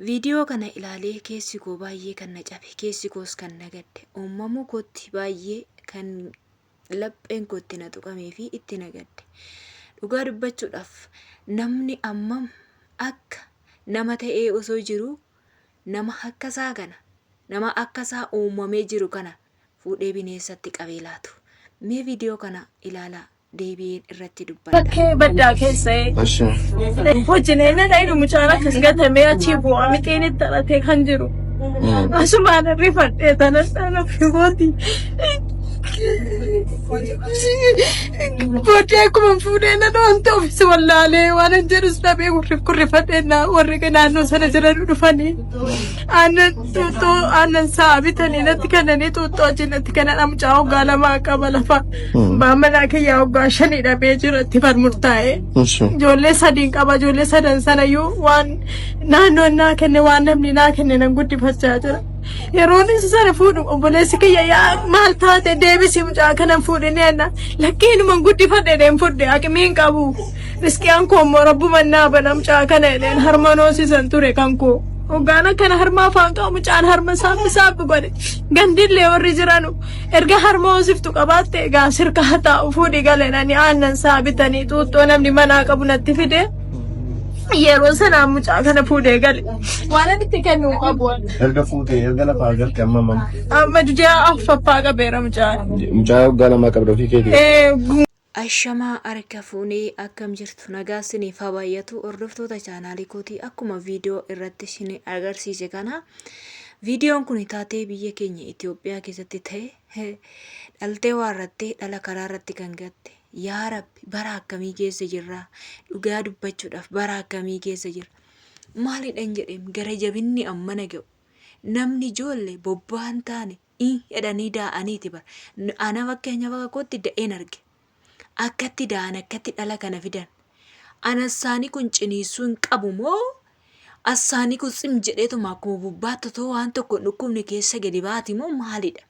Viidiyoo kana ilaalee keessi koo baay'ee kan na cabe, keessi koos kan na gadde, uumamuu kootti baay'ee kan lapheen koo itti na tuqamee fi itti na gadde. Dhugaa dubbachuudhaaf namni ammam akka nama ta'ee osoo jiruu nama akka isaa kana, nama akka isaa uumamee jiru kana fuudhee bineensatti qabee laatu. Mee viidiyoo kana ilaalaa deebi'een irratti dubbadha. Bakkee baddaa keessa Eshi. wajjin eenyudha inni mucaan akkas gatamee achii bu'aa mixeen itti haratee kan jiru. Asumaan rifadhee tanas dhala figooti. Booddee akkuma fuudhee nan wanta ofis wallaalee waan hin jedhus dhabee kurrifadhee warri naannoo sana jiran dhufanii aannan xuuxxoo aannan sa'a bitanii natti kennanii xuuxxoo achi natti kennan mucaa waggaa lamaa qaba lafa. Abbaan manaa kiyyaa waggaa shanii dhabee jira itti murtaa'ee. Eshi. Ijoollee sadiin qaba ijoollee sadan sanayyuu waan naannoon naa kenne waan namni naa kenne nan guddifachaa jira. Yeroon isa sana fuudhu obboleessi kiyya yaa maal taate deebisi mucaa kanan fuudhini enna lakkiinuman guddifadhe jedheen fudhe aqimii hin qabu. Riskiyaan koo immoo rabbuman naa bana mucaa kana jedheen harma hoosisan ture kan koo. Hoggaan akkana harma afaan qabu mucaan harma saaphi saaphi godhe gandillee warri jiranu erga harma hoosiftu qabaatte egaa sirka haa taa'u fuudhi galeen ani aannan isaa bitanii xuuxxoo namni manaa qabu natti fide yeroo sanaa mucaa kana fuudhee gale waan ani itti kennu hin qabu ani. Erga fuutee erga lafaa galte amma mam. Amma ji'a affaffaa qabeera mucaan. Mucaa waggaa lamaa qabda ofii keetii. Ee, Ashamaa harka fuunee akkam jirtu nagaa isiniif haa baay'atu hordoftoota chaanaalii kootii akkuma viidiyoo irratti isin agarsiise kana viidiyoon kun taatee biyya keenya Itoophiyaa keessatti ta'e dhaltee waarrattee dhala karaa irratti kan gatte yaa rabbi bara akkamii keessa jirra dhugaa dubbachuudhaaf bara akkamii keessa jirra maalidhan jedheem gara jabinni ammana ga'u namni ijoolle bobbaan taane i jedhanii daa'aniiti bar. Ana fakkeenyaaf akka kootti da'een arge. Akkatti da'an akkatti dhala kana fidan. Ana isaanii kun ciniinsuu hin qabu moo assaanii kun tsim jedheetuma akkuma bubbaatti otoo waan tokko hin dhukkubne keessa gadi baati moo maalidha?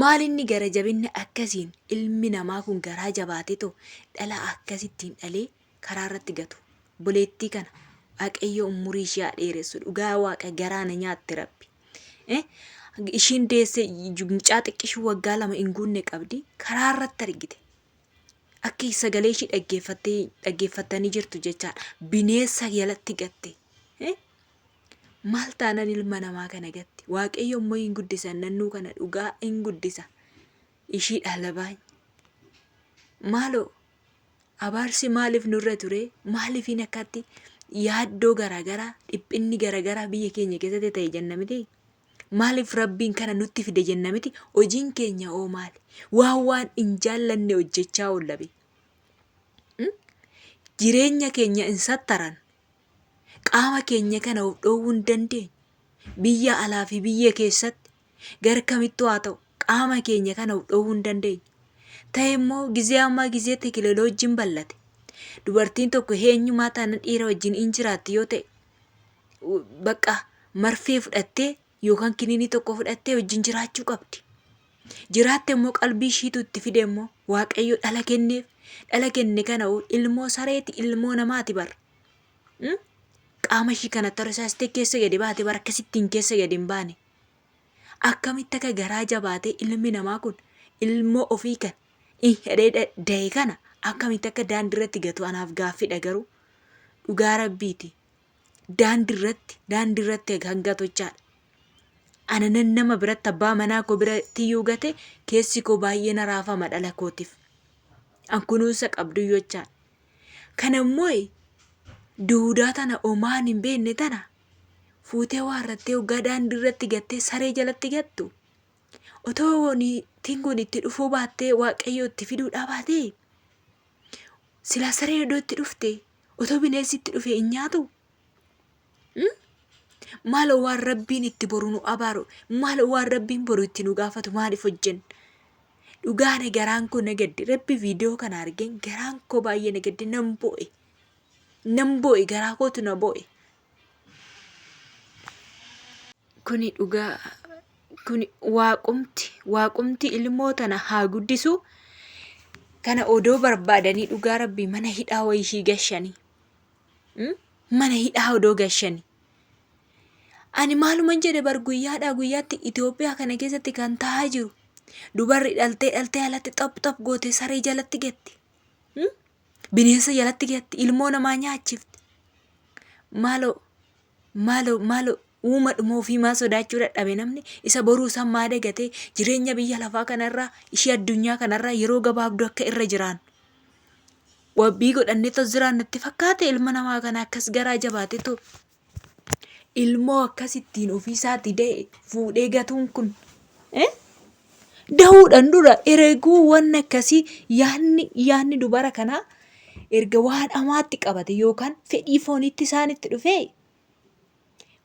Maal inni gara jabinni akkasiin ilmi namaa kun garaa jabaateetoo dhala akkasittiin dhalee karaa irratti gatu. Obboleettii kana Waaqayyo umurii ishee haa dheeressu. Dhugaa Waaqa garaa na nyaatte Rabbi. Eh, Ishiin deesse mucaa xiqqishuu waggaa 2 hin guunne qabdi. Karaa irratti argite. Akka sagalee ishii dhaggeeffattee dhaggeeffattanii jirtu jechaadha. Bineensa jalatti gatte. Eh, Maal taanan ilma namaa kana gatti. Waaqayyo immoo hin guddisa nannuu kana dhugaa hin guddisa. Ishii dhala baay'ee. Maaloo Abaarsi maaliif nurra ture? Maaliifiin akkatti yaaddoo garaagaraa, dhiphinni garaagaraa biyya keenya keessatti ta'e jenna miti? Maaliif Rabbiin kana nutti fide jenna miti? Hojiin keenya hoo maali? Waan waan hin jaallanne hojjechaa oolla be. Jireenya keenya hin sattaran. Qaama keenya kana of dhoowwuu hin dandeenyu. Biyya alaa fi biyya keessatti Gar kamittuu haa ta'u qaama keenya kana of dhoowwuu hin dandeenyu. Ta'e immoo gizee ammaa gizee tekinoloojiin bal'ate. Dubartiin tokko eenyumaa taanaan dhiira wajjin hin jiraatti yoo ta'e bakka marfee fudhattee yookaan kiniinii tokko fudhattee wajjin jiraachuu qabdi. Jiraatte immoo qalbii ishiitu itti fide immoo Waaqayyo dhala kenneef dhala kenne kana hoo ilmoo sareeti ilmoo namaati bar. Qaama ishii kana tarsaastee keessa gadi baate bar akkasittiin keessa gadi hin baane. Akkamitti akka garaa jabaatee ilmi namaa kun ilmoo ofii kan hidhee da'e kana akkamitti akka daandii irratti gatu anaaf gaaffidha garuu dhugaa rabbiiti. Daandii irratti daandii irratti kan gatu jechaadha. Ana nan nama biratti abbaa manaa koo biratti iyyuu gate keessi koo baay'ee na raafama dhala kootiif. An kunuunsa qabdu iyyuu jechaadha. Kana immoo duudaa tana omaan hin beekne tana fuutee waarrattee hoggaa daandii irratti gattee saree jalatti gattu otoo niitiin kun itti dhufuu baattee waaqayyo itti fiduu dhaabaatee silaa sareen iddoo itti dhufte otoo bineensi itti dhufe hin nyaatu. Maaloo waan rabbiin itti boru nu abaaru maaloo waan rabbiin boru itti nu gaafatu maaliif hojjenna? Dhugaa ana garaan koo na gadde rabbi viidiyoo kana argeen garaan koo baay'ee na gadde nan boo'e nan boo'e garaa kootu na boo'e. Kuni dhugaa kuni waaqumti waaqumti ilmoo tana haa guddisu kana odoo barbaadanii dhugaa rabbii mana hidhaa wayii ishii gashanii mana hidhaa odoo gashanii. Ani maaluman jedhe bar guyyaadhaa guyyaatti Itoophiyaa kana keessatti kan tahaa jiru dubarri dhaltee dhaltee alatti xap xap goote saree jalatti gatti. Bineensa jalatti gatti ilmoo namaa nyaachifti. Maaloo maaloo maaloo uumadhuma ofii maa sodaachuu dadhabe namni isa boruu san maa dagatee jireenya biyya lafaa kanarraa ishee addunyaa kanarraa yeroo gabaabduu akka irra jiraan. Wabbii godhannee tos jiraan natti fakkaate ilma namaa kana akkas garaa jabaate too. Ilmoo akkas ittiin ofiisaatii da'e fuudhee gatuun kun eh? Dahuudhaan dura ereguu wanni akkasii yaadni yaadni dubara kanaa erga waan hamaatti qabate yookaan fedhii fooniitti isaanitti dhufee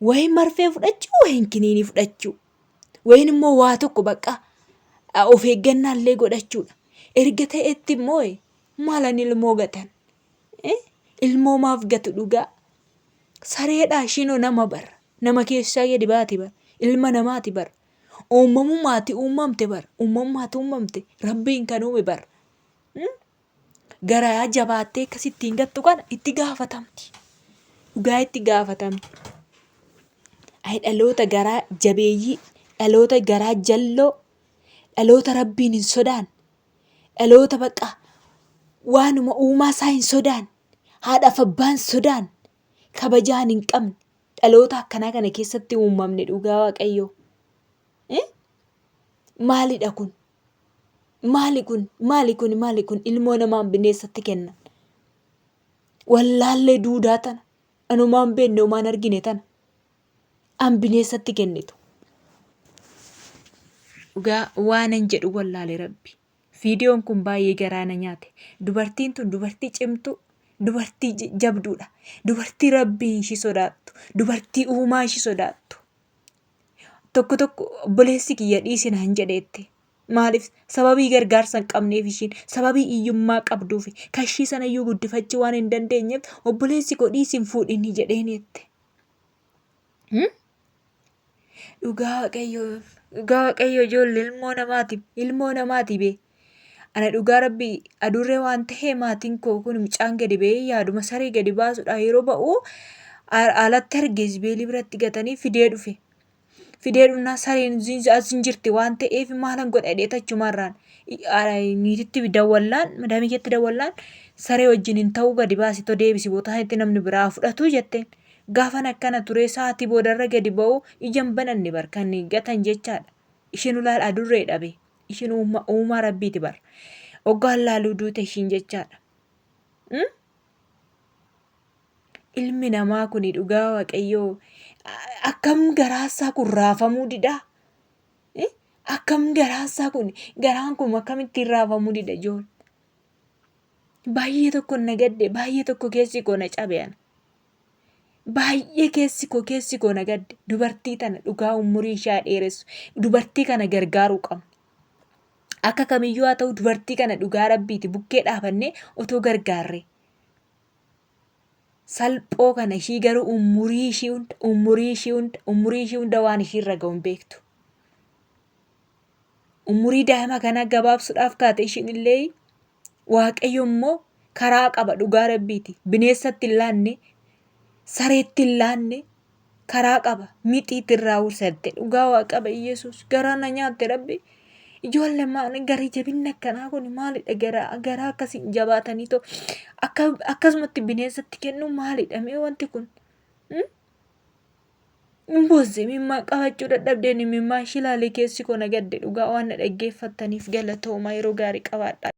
wayin marfee fudhachuu wayin kiniinii fudhachuu wayin immoo waa tokko bakka of eeggannaa illee godhachuudha. Erga ta'etti immoo maalan ilmoo gatan? Eh? Ilmoo maaf gatu dhugaa? Sareedhaa ishiinoo nama bar. Nama keessaa gadi baati bar. Ilma namaati bar. Uumamumaati uumamte bar. Uumamumaati uumamte. Rabbiin kan uume bar. Garaa jabaattee akkasittiin gattu kana itti gaafatamti. Dhugaa itti gaafatamti. Ay dhaloota garaa jabeeyyii, dhaloota garaa jalloo, dhaloota rabbiin hin sodaanne, dhaloota baqa waanuma uumaa isaa hin sodaanne, haadhaaf abbaa hin sodaanne, kabajaan hin qabne, dhaloota akkanaa kana keessatti uumamne dhugaa waaqayyoo. Eh? Maalidha kun? Maali kun? Maali kun? Maali kun? Ilmoo namaan bineensatti kennan. Wallaallee duudaa tana. Anumaan beekne homaan argine tana. An bineensatti kennitu. Dhugaa waanan jedhu wallaale rabbi. Viidiyoon kun baay'ee garaa na nyaate. Dubartiin tun dubartii cimtuu, dubartii jabduudha. Dubartii rabbiin ishii sodaattu, dubartii uumaa ishii sodaattu. Tokko tokko obboleessi kiyya dhiisi naan jedheette. Maaliif sababii gargaarsa hin qabneef ishiin sababii hiyyummaa qabduuf kashii sanayyuu guddifachuu waan hin dandeenyeef obboleessi koo dhiisi hin fuudhini jedheen jette. Dhugaa waaqayyoo dhugaa waaqayyoo ijoollee ilmoo namaati ilmoo namaati bee. Ana dhugaa rabbi adurree waan ta'ee maatiin koo kun mucaan gadi ba'ee yaaduma saree gadi baasuudha yeroo ba'u alatti arge isbeelii biratti gatanii fidee dhufe. Fidee dhufnaa sareen as hin jirti waan ta'eef maalan godha jedhee tachumarraan niititti dawwallaan madaamii keetti dawwallaan saree wajjin hin ta'uu gadi baasi too deebisi bootaa itti namni biraa fudhatu jetteen. Gaafan akkana turee sa'aatii boodarra gadi ba'u ija hin bananne bar kan gatan jechaadha. Ishiin ulaal adurreedha be. Ishiin uuma, uumaa rabbiiti bar. Oggaan laaluu duute ishiin jechaadha. Hmm? Ilmi namaa kun dhugaa waaqayyoo akkam garaasaa kun raafamuu didaa? Eh? Akkam garaasaa kun garaan kun akkamittiin raafamuu dida ijoollee? Baay'ee tokko na gadde baay'ee tokko keessi koo na cabe ana. Baay'ee keessi koo keessi koo na gadde dubartii tana dhugaa umurii ishee haa dheeressu dubartii kana gargaaruu qabna. Akka kamiyyuu haa ta'u dubartii kana dhugaa rabbiiti bukkee dhaabannee otoo gargaarree. Salphoo kana ishii garuu umurii ishii hunda umurii ishii hunda umurii ishii hunda waan ishii irra ga'u hin beektu. Umurii daa'ima kanaa gabaabsuudhaaf kaate ishiin illee waaqayyo immoo karaa qaba dhugaa rabbiiti. Bineensatti hin laanne, sareetti hin laanne karaa qaba. Mixiitti irraa ursatte dhugaa waaqaba Iyyasuus garaa na nyaatte rabbi. Ijoollee maal gara jabinni akkanaa kun maalidha garaa garaa akkasiin jabaatanii too akka akkasumatti bineensatti kennu maalidha mee wanti kun. Hin boosse imimmaan qabachuu dadhabdeen imimmaan ishii ilaalee keessi koo na gadde dhugaa waan na dhaggeeffattaniif galatoomaa yeroo gaarii qabaadhaa.